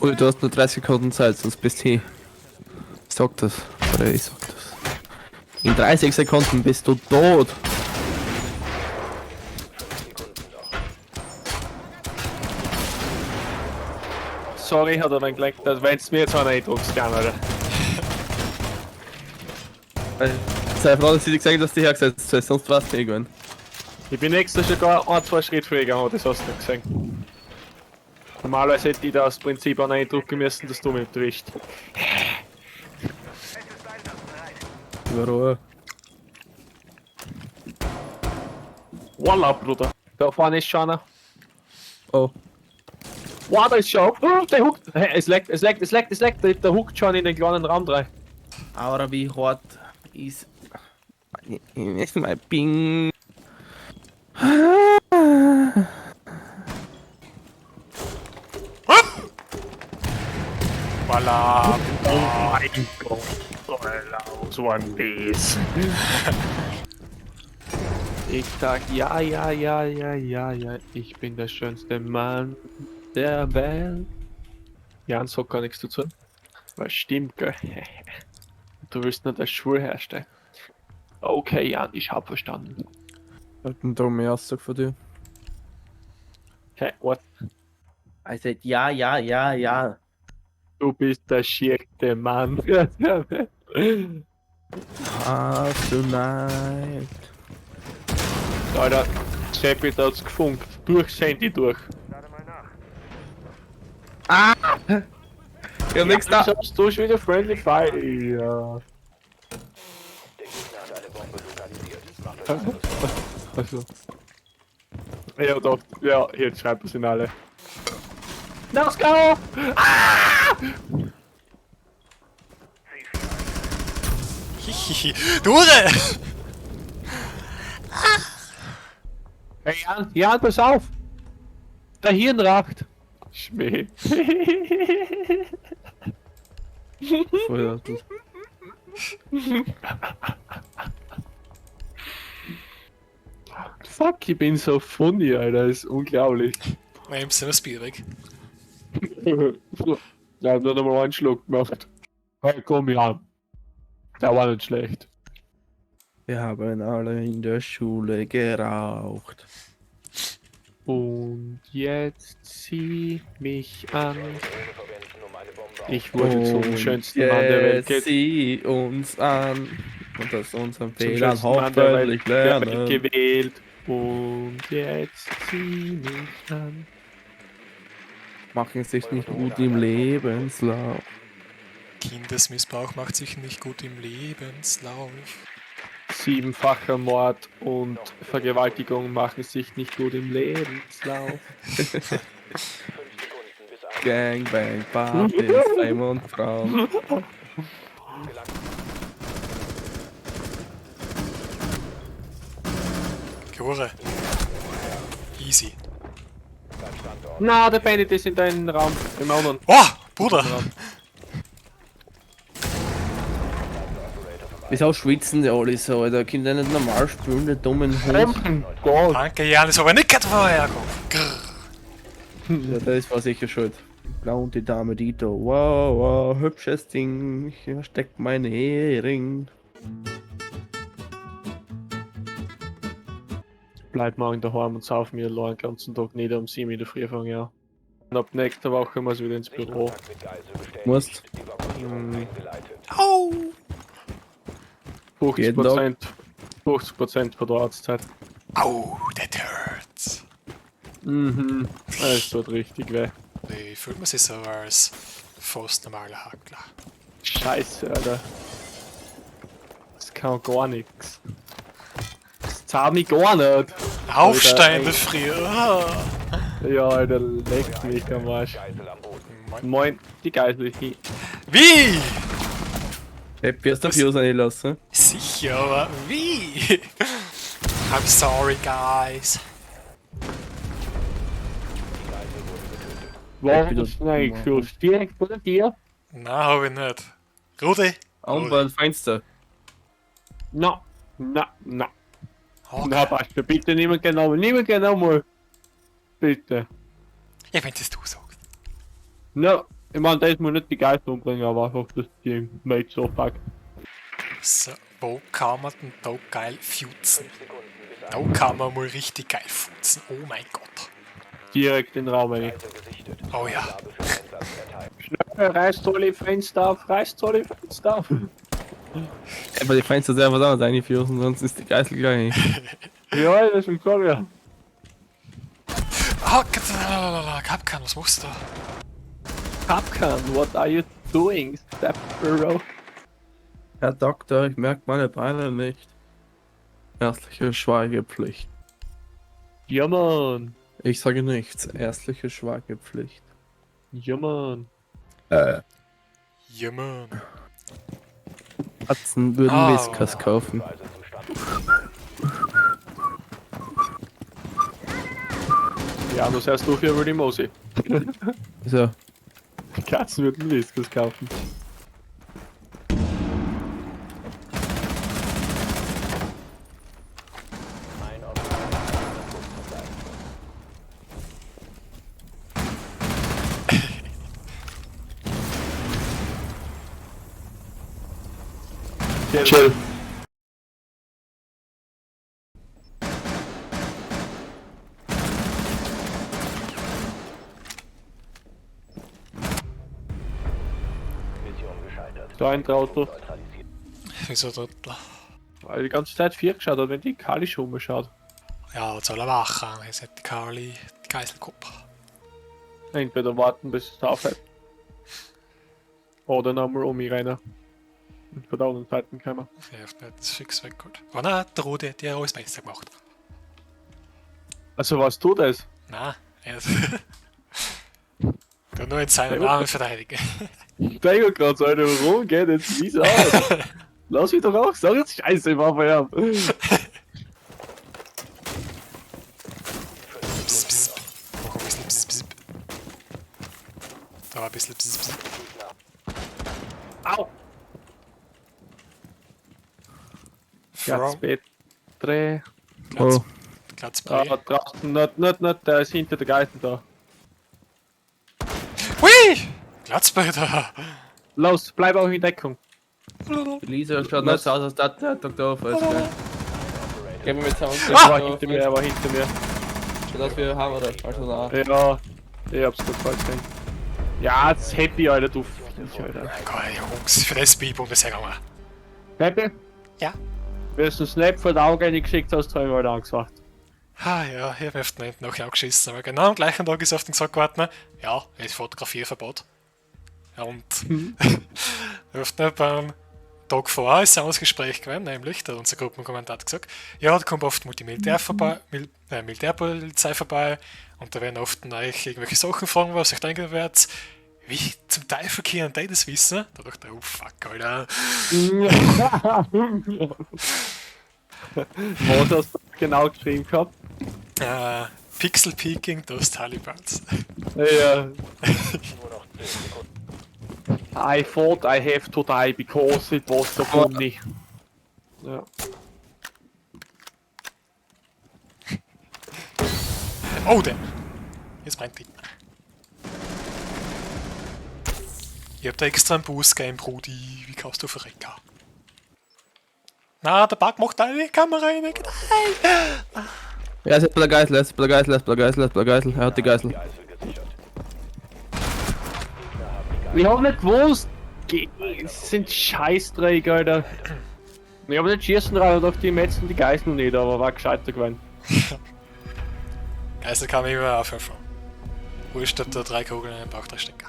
Ui, du hast nur 30 Sekunden Zeit, sonst bist du hin. Ich sag das. Oder ich sag das. In 30 Sekunden bist du tot. 5 Sekunden noch. Sorry, hat er dann geleckt, dass wenn mir jetzt einer eindruckst, gerne, Alter. Sei froh, dass ich dir gesagt habe, dass du dich hergesetzt hast, sonst warst du eh gewesen. Ich bin extra schon gar ein, zwei Schritte früher gegangen, das hast du nicht gesehen. Normalerweise hätte ich da aus Prinzip einen eindrucken müssen, dass du mich erwischt. Überall. Wallah, Bruder. Da vorne ist schon einer. Oh. Wow, da ist schon. Oh, der huckt. Hey, es leckt, es leckt, es leckt, es leckt. Der huckt schon in den kleinen Raum rein. Aura, wie hart ist. Ist mein Ping. Voila. Oh mein Gott. Alter, so ein Biss. Ich sag ja, ja, ja, ja, ja, ja. Ich bin der schönste Mann der Welt. Jan sagt gar nichts dazu. Was stimmt, gell? Du willst nur das Schwur herstellen. Okay, Jan, ich hab verstanden. Hat einen dumme Aussage von dir. Hä, what? I said ja, ja, ja, ja. Du bist der schierste Mann der Welt. Ah, tonight. Alter, Seppi, da hat's gefunkt. Durch Handy durch. Ich hab nix da. Hast du schon wieder Friendly Fire? Ja. Der Gegner hat eine Bombe lokalisiert. Macht euch Angriff. Also. Ja, doch. Ja, jetzt schreiben sie alle. Let's go! Hihihi. Dure! Hey Jan, Jan, pass auf! Der Hirn racht! Schmäh. Voll das. Fuck, ich bin so funny, Alter. Das ist unglaublich. Nimmst du das Bier weg? Ich hab nur noch mal einen Schluck gemacht. Hey, komm, Jan. Der war nicht schlecht. Wir haben alle in der Schule geraucht. Und jetzt zieh mich an. Drohne verwenden, um eine Bombe Ich wurde zum Und schönsten Mann der Welt jetzt sieh uns an. Und aus unseren zum Fehlern schönsten Mann der hoffentlich Welt, der Welt lernen. gewählt. Und jetzt zieh mich an. Machen sich nicht gut im Lebenslauf. Kindesmissbrauch macht sich nicht gut im Lebenslauf. Siebenfacher Mord und Vergewaltigung machen sich nicht gut im Lebenslauf. 5 Sekunden bis Angriff. Gangbang, Partys, Fame und Frauen. Jure. Easy. Beim Standort. Na, der Bandit ist in deinem Raum. Im anderen. Oh, Bruder! Wieso schwitzen die alle so, Alter? Können die nicht normal spielen, die dummen Oh Hund? mein Gott. Danke, Jan, ist aber nicht gerade vorher gekommen. Grrr. Ja, das war sicher schuld. Blau und die Dame Dito. Wow, wow, hübsches Ding. Hier steckt mein Hering. Bleib morgen daheim und sauf mir allein den ganzen Tag nieder um 7 in der Früh fange ich an. Und ab nächster Woche muss ich wieder ins Büro. Sichtkontakt mit Geisel bestätigt. Musst. Evakuierung eingeleitet. Au! 50 Jeden Tag. Prozent. 50% von der Arztzeit. Au, that hurts. Mhm. Das tut richtig weh. Wie fühlt man sich so als fast normaler Hackler? Scheiße, Alter. Das kann gar nichts. Das zahlt mich gar nicht. Aufstehen, der Früh. Ah. Ja, Alter, leckt mich am Arsch. Geisel am Boden. Moin. Moin, die Geisel ist hin. Wie? Happy hast du Fuse reinlassen? Sicher, aber wie? I'm sorry, guys. Die Geisel wurde getötet. Warum ist denn eigentlich Fuse? Direkt vor dir? Na, hab ich nicht. Rudi? Und beim Fenster. Na, na, na. Okay. Na, passt schon. Bitte niemand genommen. Niemand genommen. Bitte. Ja, wenn das du sagst. Na, ich meine, das muss nicht die Geister umbringen, aber einfach das Team Mate so fuck. So, wo kann man denn da geil futzen? 5 Sekunden bis Da kann man mal richtig geil futzen. Oh mein Gott. Direkt in den Raum rein. Geisel gesichtet. Oh ja. Freigabe für Einsatz erteilt. Schnell, reißt alle Fenster auf, reißt alle Fenster auf. Aber die Fenster selber was anderes einführen, sonst ist die Geißel gleich. Ja, das ist schon ja. Ah, Kapkan, was machst du da? Kapkan, what are you doing, Step Bro? Herr Doktor, ich merke meine Beine nicht. Ärztliche Schweigepflicht. Ja, Mann. Ich sage nichts. Ärztliche Schweigepflicht. Ja, Mann. Ja, Mann. Katzen würden Ah. Whiskas kaufen. Weise zum Standort. Ja, das heißt du für über die Mosi. So. Katzen würden Whiskas kaufen. Ein Operator verbleiben. Chill. Mission gescheitert. Da ein Auto. Neutralisiert. Wieso Trottel? Weil die ganze Zeit vier geschaut hat, wenn die Kali schon umschaut. Ja, was soll er machen? Jetzt hat die Carly die Geiselgruppe. Entweder warten, bis es aufhört. Oder nochmal um mich rein. Und von der anderen Seite kommen. Ja, der hat das fix weggeholt. Oh nein, der Rudi, der hat alles besser gemacht. Also was tut das? Nein, er hat nur in seinen Ja, Namen verteidigen. Ich denke gerade so, Alter, warum geht jetzt mies aus? Lass mich doch auch, sag jetzt Scheiße, ich mach mal ab. Bzz, bzz. Mach ein bisschen bzz, bzz. Da war ein bisschen bzz, bzz. Au! From Petre. Glatz, Oh. Glatzbrei. Ah, draußen, nicht, nicht, nicht, der ist hinter der Geißel da. Hui! Glatzbrei da! Los, bleib auch in Deckung. Lisa schaut nicht so aus, als dat der Doktor auf ist. gell? Gehen wir mit zusammen. Er war hinter mir, er war hinter mir. Schaut aus wie ein Hammer, oder? Also da. Ja, ich hab's grad falsch gesehen. Ja, jetzt happy, Alter, du Viech, Alter. Gott, Jungs, für das B-Bundesheer gegangen. Happy? Ja. Wir sind Snap vor die Augen reingeschickt, hast du einmal angesagt. Ah ja, ich hab mir auf den Enden noch angeschissen, aber genau am gleichen Tag ist auf den gesagt worden, ja, es ist Fotografierverbot. Ja, und auf den, beim Tag vorher ist ein anderes Gespräch gewesen, nämlich, da hat unser Gruppenkommandant gesagt, ja, da kommt oft mal die Militär vorbei, Militärpolizei vorbei und da werden oft euch irgendwelche Sachen fragen, was euch denken werdet. Wie zum Teufel können die das wissen? Da dachte ich, oh fuck, Alter. Was hast du genau geschrieben gehabt? Pixel Peeking, das Talibans. Ja. Nur noch 10 Sekunden. I thought I have to die because it was so funny. Ja. Oh, der! Jetzt brennt die. Ich hab da extra einen Boost gegeben, Brudi. Wie kannst du verrecken? Na, der Bug macht eine Kamera rein. Ja, er ist bei der Geißel, er ist bei der Geißel, er ist bei der Geißel, er ist bei der Geißel. Er hat die Geißel. Geisel gesichert. Gegner haben die Geisel. Ich hab nicht gewusst! Es sind Scheißdreck, Alter. Ich hab nicht schießen rein und auf die Metzen die Geißel nicht, aber war gescheiter gewesen. Geißel kam immer aufhören. Wurscht, ob da drei Kugeln in den Bauch drin stecken.